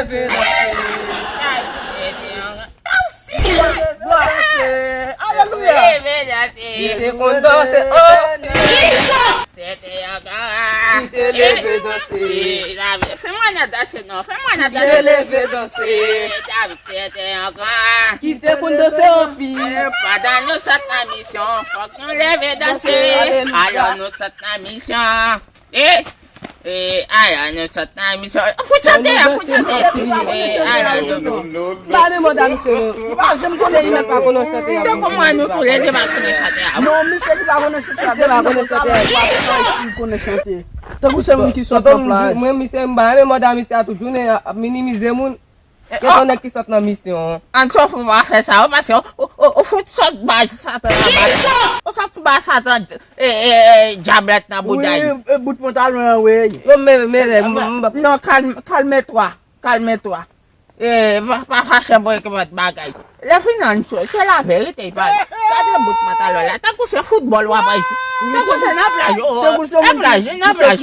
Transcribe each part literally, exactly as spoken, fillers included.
Leve danse. Alelouya. Leve danse. Li te konn danse. Oh! Sete yon gran. Li te leve danse. Fè mwen nan danse non. Fè mwen nan danse. Li te leve danse. David sete yon gran. Ki te konn danse anpil. Pandan nou sot nan misyon, fòk nou leve danse. Alelouya. Alò nou sot nan misyon. E, e, ala, nou sot nan emisyon. Fout chante a, fout chante a. E, ala, nou. Pa de manda misye non. Li pa janm konnen li menm pa konnen chante a. Donk, kòman nou tou lè de pa konnen chante a? Non, misye li pa konnen chante a. Misye pa konnen chante a. Li konnen chante. Tankou se moun ki sot nan plaj. Mwen, misye, m pa renmen manda misye a tout jounen, ap minimize moun. Gen yon nèg ki sot nan misyon. Ann sòf ou pa fè sa, ou paske ou, ou, ou fout sot ba Satan nan bas. Ou sot ba Satan, e, e, e, dyablèt nan bouda l. Wi, e, bout pantalon an, wi. Non, men, men, men, m, m, non, kalm, kalme twa, kalme twa. E, pa, pa fache pou ekipant bagay. Lè fini an, se, se laverite, pa. Gade bout pantalon la, tankou se foutbòl w ap jwe. Tankou se nan plaj, ou, nan plaj, nan plaj.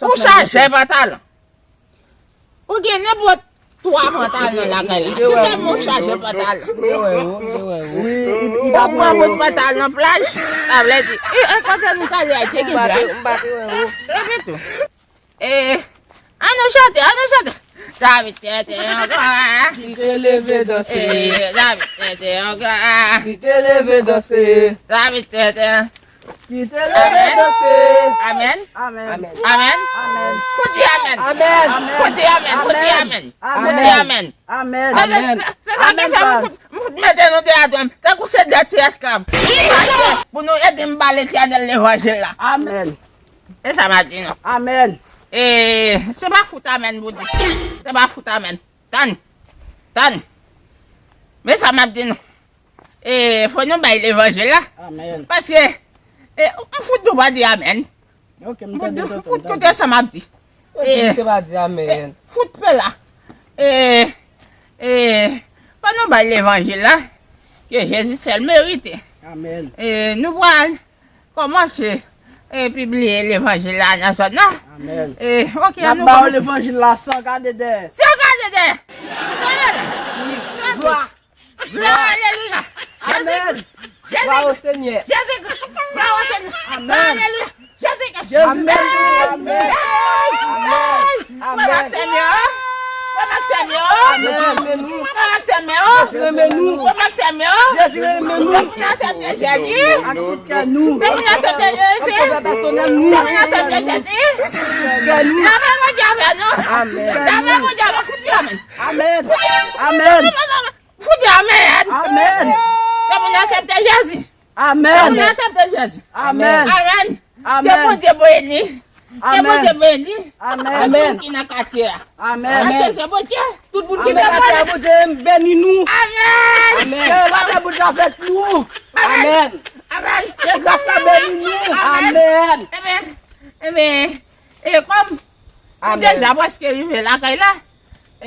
Ou chaje pantalon. Ou gen nenpòt twa pantalon lakay la. Si tèlman w chaje pantalon. Ou pran bout pantalon plaj. Sa vle di, e, e, kote nou t ale a, te gen plaj. Epi tou. E, ann nou chante, ann nou chante. David tete yon gran. Ki te leve danse. E, David tete yon gran. Ki te leve danse. David tete. Ki te leve danse. Amèn. Amèn. Amèn. Fout di amèn. Amèn. Fout di amèn. Fout di amèn. Fout di amèn. Amèn. Amèn. Se, se, se sa ki fè m fout, m fout mete nou deyò dwèt. Tankou se de ti esklav. Pou nou ede m ba Letènèl levanjil la. Amèn. E sa m ap di nou. Amèn. E se pa fout amèn pou di. Se pa fout amèn. Tann. Tann. Men sa m ap di nou. E, fò nou bay levanjil la. Amèn. Paske, e, m fout nou pa di amèn. Ok, m tande tonton. M fout koute sa m ap di. E, se pa di amèn. E, fout pe la. E, e, fò nou bay levanjil la. Ke Jezi sèl merite. Amèn. E, nou pral kòmanse, e, pibliye levanjil la nan zòn nan. Amèn. E, ok, n ap ba w levanjil la san gade dèyè. San gade dèyè. San gade dèyè. Glwa. Glwa, alelouya. Jezi. Amèn. Jezi. Glwa o Senyè. Jezi. Glwa o Senyè. Amèn. Alelouya. Jezi. Jezi. Amèn. Amèn. Amèn. Amèn. Frè m ak sè m yo. Frè m ak sè m yo. Amèn. Frè m ak sè m yo. Jezi renmen nou. Frè m ak sè m yo. Jezi renmen nou. Fè moun aksepte Jezi. Ak tout kè nou. Fè moun aksepte Jezi. Ak tout pèsonèl nou. Fè moun aksepte Jezi. Kè nou. Lame Bondye avè nou. Amèn. Lame Bondye avè nou. Fout di amèn. Amèn. Amèn. Fout di amèn. Amèn. Fè moun aksepte Jezi. Amèn. Fè moun aksepte Jezi. Amèn. Amèn. Amèn. Ke Bondye beni. Ke Bondye beni. Amèn. Tout moun ki nan katye a. Amèn. Paske se Bondye. Tout moun ki nan katye a, Bondye beni nou. Amèn. Amèn. Ke la Bondye avèk nou. Amèn. Amèn. Ke gras la beni nou. Amèn. Amèn. Ebyen, ebyen, e kòm nou deja prèske rive lakay la, e,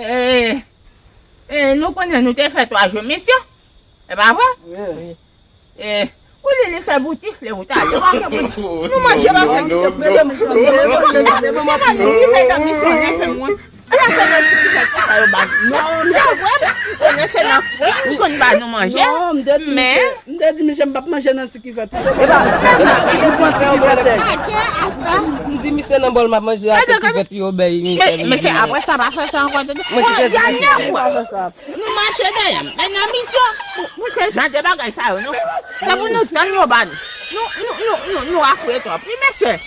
e, nou konnen nou te fè twa jou misyon. E pa vre? Wi. E, ou li li se boutifle ou ta ale. Ou pa fè boutifle. Nou manje pase. Se pa nou ki fè nan misyon, nou fè mwen. Ala se nan ti ti fè sa yo ba nou. Non, non. Konnen se nan, m konn ba nou manje. Non, m te di misye, m te di misye m p ap manje nan ti kivèt. E pa, m di misye nan bòl m ap manje a, ti kivèt yo bay misye. Men se apre sa pa fè sa ankò. Dènyè fwa. Nou mache dèyè m. Men nan misyon, pou, pou se jan de bagay sa yo, non. Se pou nou tann yo ba nou. Nou, nou, nou, nou, nou afouye twòp. Wi, mesye.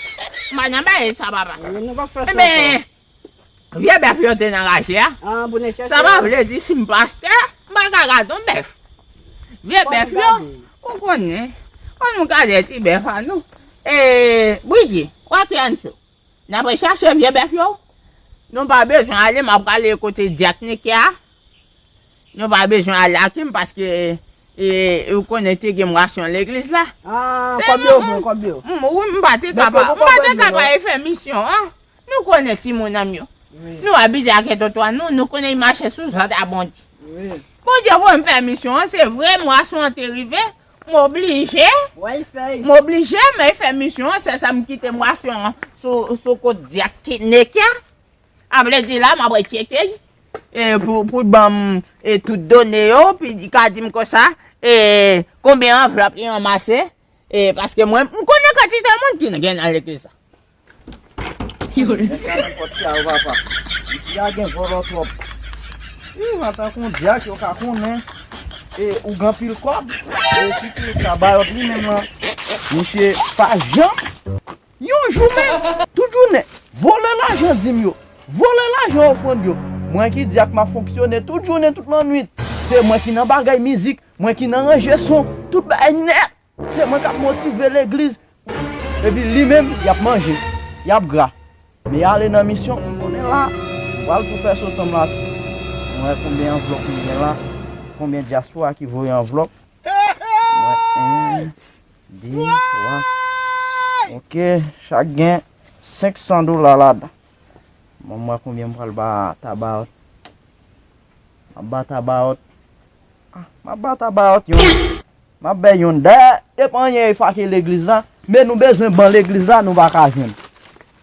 M pa nan bagay sa, papa. Wi, nou pa fè sa. Ebyen, vye bèf yo te nan raje a. Sa pa vle di si m pastè, m pa ka gade yon bèf. Vye bèf yo, ou konnen. Ann nou gade ti bèf a nou. E, Bridji, w ap tann sou. N ap chache vye bèf yo. Nou pa bezwen ale, m ap prale kote dyak Niki a. Nou pa bezwen ale ak li, paske, e, ou konnen te gen m rasyon legliz la. Ah, kòb yo, kòb yo. M, wi, m pa te kapab, m pa te kapab fè misyon an. Nou konnen timoun an m yo. Nou abize ak tonton an nou, nou konnen li mache sou zòd a Bondye. Bondye voye m fè misyon an, se vre, m rasyon an te rive. M oblije. M oblije, men fè misyon an, se sa m kite m rasyon an sou, sou kot dyak Niki a. A vle di la, m ap retcheke l. e, pou, pou ban m, e, tout done yo, pou li ka di m konsa, e, konbyen anvlòp li ranmase, e, paske mwen, m konnen kantite moun ki gen nan legliz la. Mèt la nan pòt sa yo, papa. Isi a gen vòlò twòp. Ih, antanke yon dyak, yo ka konnen. E, ou gen anpil kòb. E, sitou Tabayòt li menm lan. Misye pa janm. Yon jou menm, tout jounen, vòlè lajan dim yo, vòlè lajan ofrann yo. Mwen ki dyak m ap fonksyone tout jounen, tout lannwit. Se mwen ki nan bagay mizik, mwen ki nan ranje son, tout bagay nèt. Se mwen k ap motive legliz. Epi li menm, y ap manje, y ap gra. Men y ale nan misyon, konnen la, m pral tou fè sotan m la tou. Mwen wè konbyen anvlòp m gen la, konbyen dyaspora ki voye anvlòp. Mwen, en, de, twa. Ok, chak gen senk san dola ladan. Bon, m wè konbyen m pral ba Tabayòt. M ap ba Tabayòt. Ah, m ap ba Tabayòt yon. M ap bay yon. Dayè, e pa anyen e fake legliz la, men nou bezwen ban legliz la, nou pa ka jwenn.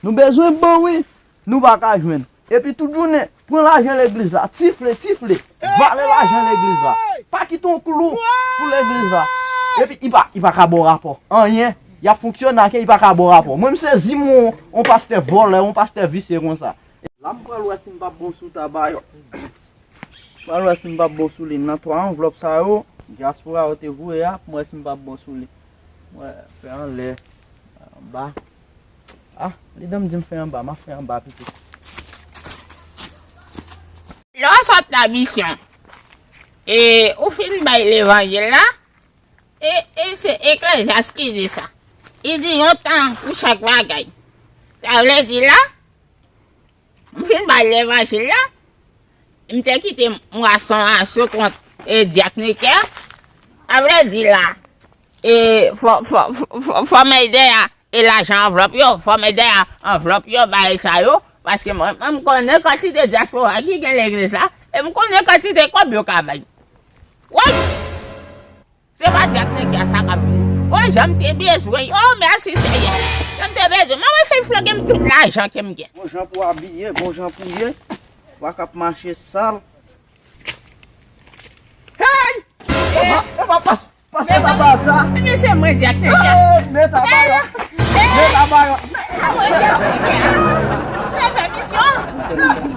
Nou bezwen ban, wi, nou pa ka jwenn. Epi tout jounen, pran lajan legliz la, tifle, tifle, vale lajan legliz la. Pa kite yon klou pou legliz la. Epi, li pa, li pa ka ba w rapò. Anyen, y ap fonksyone ak li, li pa ka ba w rapò. Mwen, m sezi m wè yon, yon pastè vòlè, yon pastè visye konsa. La m pral wè si m p ap bon sou Tabayòt. M pral wè si m p ap bon sou li. Nan twa anvlòp sa yo, dyaspora yo te voye a, pou m wè si m p ap bon sou li. M wè, fè anlè, anba. Ah, li dan m di m fè anba, m ap fè anba pito. Lè w sot nan misyon, e ou fin bay levanjil la, e, e se Eklezyas ki di sa. Li di yon tan pou chak bagay. Sa vle di la, m fin bay levanjil la, m te kite mwason an sou kont, e, dyak Nikè. Sa vle di la, e, fò, fò, fò, fò m ede a, e lajan anvlòp yo, fò m ede a anvlòp yo, bagay sa yo, paske mwen, mwen, m konnen kantite dyaspora ki gen legliz la, e m konnen kantite kòb yo ka bay. Woy! Se pa dyak Nikè sa k ap vini. O, jan m te bezwen. O, mèsi, Seyè. Jan m te bezwen. Mwen, mwen fè floge m tout lajan ke m gen. Bon jan pou abiye, bon jan pou ye. Wa k ap mache sal. Hey! Epa, epa, pas, pas, epa, pas sa. Ebyen, se mwen, dyak Nikè. Hey, men Tabayòt. Men Tabayòt. Sa mwen, dyak Nikè. Sa fè misyon.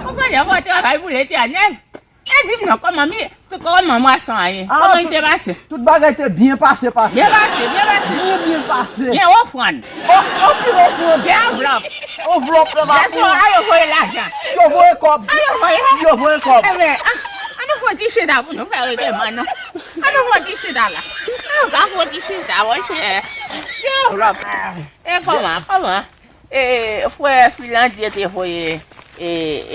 Ou konnen, mwen travay pou Letènèl. E di m non, kòman mi, kòman mwason an ye? Ah, kòman li te pase? Tout bagay te byen pase, pase. Byen pase, byen pase. Byen, byen pase. Gen ofrann. O, anpil ofrann. Gen anvlòp. Anvlòp, nan dyaspora yo voye lajan. Yo voye kòb. A, yo voye. Yo voye kòb. Ebyen, a, ann nou fè yon ti chita pou nou fè regleman, non. Ann nou fè yon ti chita la. Ann nou ka fè yon ti chita, monchè. Gen anvlòp. E kòman, kòman? E, frè Filandye te voye, e,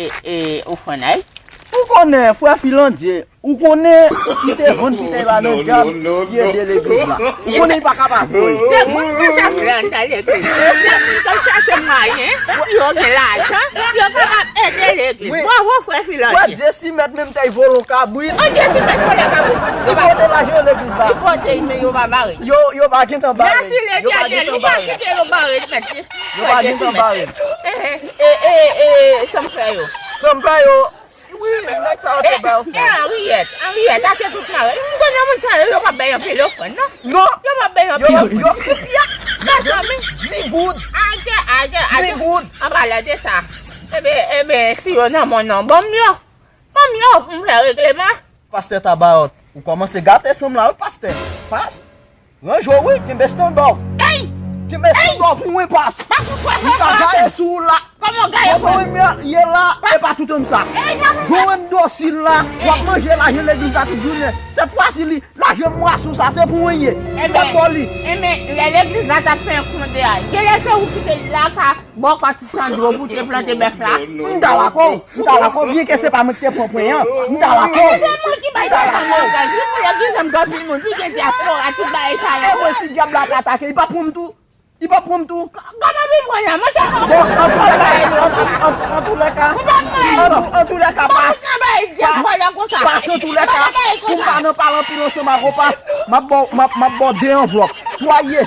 e, e, ofrann la, wi. Ou konnen, frè Filandye, ou konnen, li te vann pitèy la nan dyab, li ede legliz la. Ou konnen li pa ka pa voye. Se moun konsa k ap nan legliz. Se moun k ap chache mwayen pou yo gen lajan, pou yo kapab ede legliz. Wi. Bravo, frè Filandye. Frè Dyesimèt menm te vole yon kabrit. O, Dyesimèt vole kabrit. Li pote lajan legliz la. Li pote, men yo pa bare. Yo, yo pa gentan bare. Mèsi Letènèl, li pa kite yo bare tèt li. Yo pa gentan bare. E, e, e, e, sa m fè yo? Sa m fè yo? Wi, nèg sa yo te bay ofrann. E Anriyèt, Anriyèt, ate tout la. M konnen moun sa yo, yo pa bay anpil ofrann, non. Non. Yo pa bay anpil ofrann. Yo, yo, yo, mezanmi, dis goud. Aje, aje, aje. Dis goud. An palè de sa. Ebyen, ebyen, si yo nan mòn nan, ban m yo. Ban m yo pou m fè regleman. Pastè Tabayòt, ou kòmanse gate fanm la, wi, pastè. Pas, ranje w, wi, kenbe estanda w. Ey! Kenbe estanda w pou mwen, pas. Pas ou fè. M pa gaye sou ou la. Kòman w gaye? Kòman w ye la, e pa tout moun sa. Ey, pa fè. Jan w dosil la, w ap manje lajan legliz la tout jounen. Sèt fwa si li, lajan mwason sa, se pou mwen ye. M t ap ba w li. Ebyen, lè legliz la t ap fè yon konde a, genlè se ou ki te la ka Bò pati Sandro pou te plante bèf la. M ta lakò w, m ta lakò w, byenke se pa mwen ki te pran pwen an. M ta lakò w. Se mwen ki bay tèt an otaj. Wi, pou legliz an, m gen anpil moun ki gen dyaspora, tout bagay sa yo. E mwen, si dyab la ka atake, li p ap pran m tou. Li p ap pran m tou. Kòman vin pran la, monchè? Bon, antoulèka, antoulèka, antoulèka, pas, pas, antoulèka, pou m pa nan pale anpil ansanm ak ou, pas, m ap ba w, m ap, m ap ba w de anvlòp. Twa ye.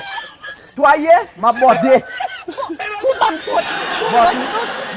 Twa ye, m ap ba w de. Ou ban m tout. Bon.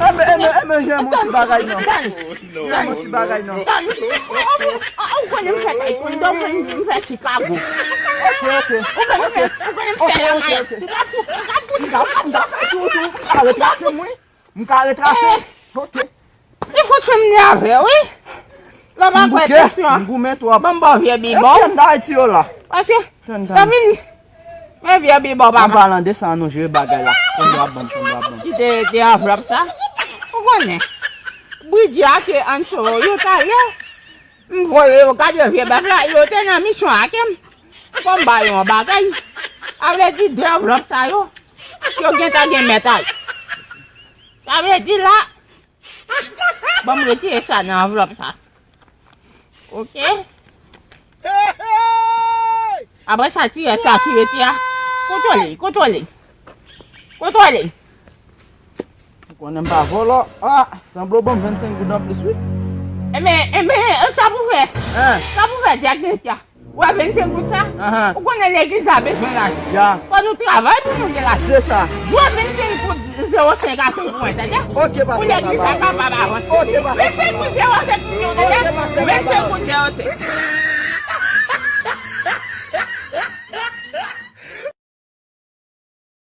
Enben, enben, enben, jan yon ti bagay non. Jan yon ti bagay non. Ou konnen m fè taekwondo, ou konnen m fè Chicago. Ok, ok. Ou konnen m fè, ou konnen m fè la mayèt. Ou ka retrase m, wi. M ka retrase. Ok. Li fout fè m nève, wi. Lè m pa kwè kesyon. M goumen twòp. Ban m ba w vye bibò. Èske m da Ayiti yo la? Paske, tann, tann. Tann vini. Men vye bibò, papa. An palan de sa, nou jere bagay la. Konn w ap ban m, konn w ap ban m. Ki te, te anvlòp sa? Ou konnen. Bridjè ake Ancho, yo talè. M voye yo gade vye bèf la, yo te nan misyon ake m. Fò m ba yo yon bagay. A vle di de anvlòp sa yo, yo gentan gen mèt a yo. Sa vle di la, ban m retire sa nan anvlòp sa. Ok. Apre sa, tiyè sa ki rete a, kontwole, kontwole. Kontwole. Ou konnen m pa vòlò. Ah, sanble w ban m vennsenk goud anplis, wi. Enben, enben, sa pou fè. Hein? Sa pou fè, Dyak Nètya. Ou wè vennsenk goud sa? Ahan. Ou konnen legliz la bezwen lajan. Ya. Fò nou travay pou nou gen lajan. Se sa. Jwe vennsenk goud zewo senk a tou pou mwen, tande? Ok, pastè. Pou legliz la kapab avanse. Ok, pastè. Vennsenk goud zewo senk pou mwen, tande? Ok, pastè. Vennsenk goud zewo senk.